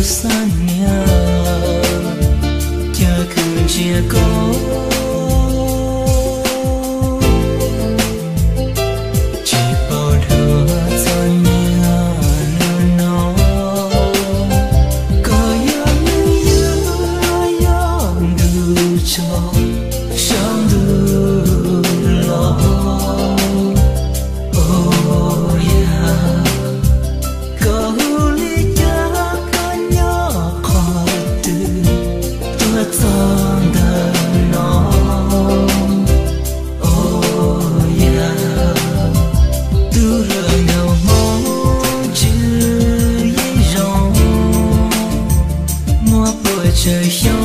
Xab niag, cas kawg ntsia koj tsis paub dua txog niag hnub no. Koj yog neeg ywg los yog ntu zog, saum ntuj los. Ua yam, koj hu li cas, koj nyob qhov twg, tuaj txog ntawm no. Ua yam, tus hluas nkauj Hmoob Tswv Yej Zoo, muaj puas tsawg xyoo